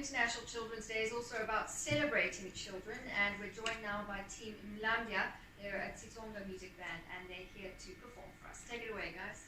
International Children's Day is also about celebrating children, and we're joined now by Team Mlambya. They're a Xitsonga music band, and they're here to perform for us. Take it away, guys.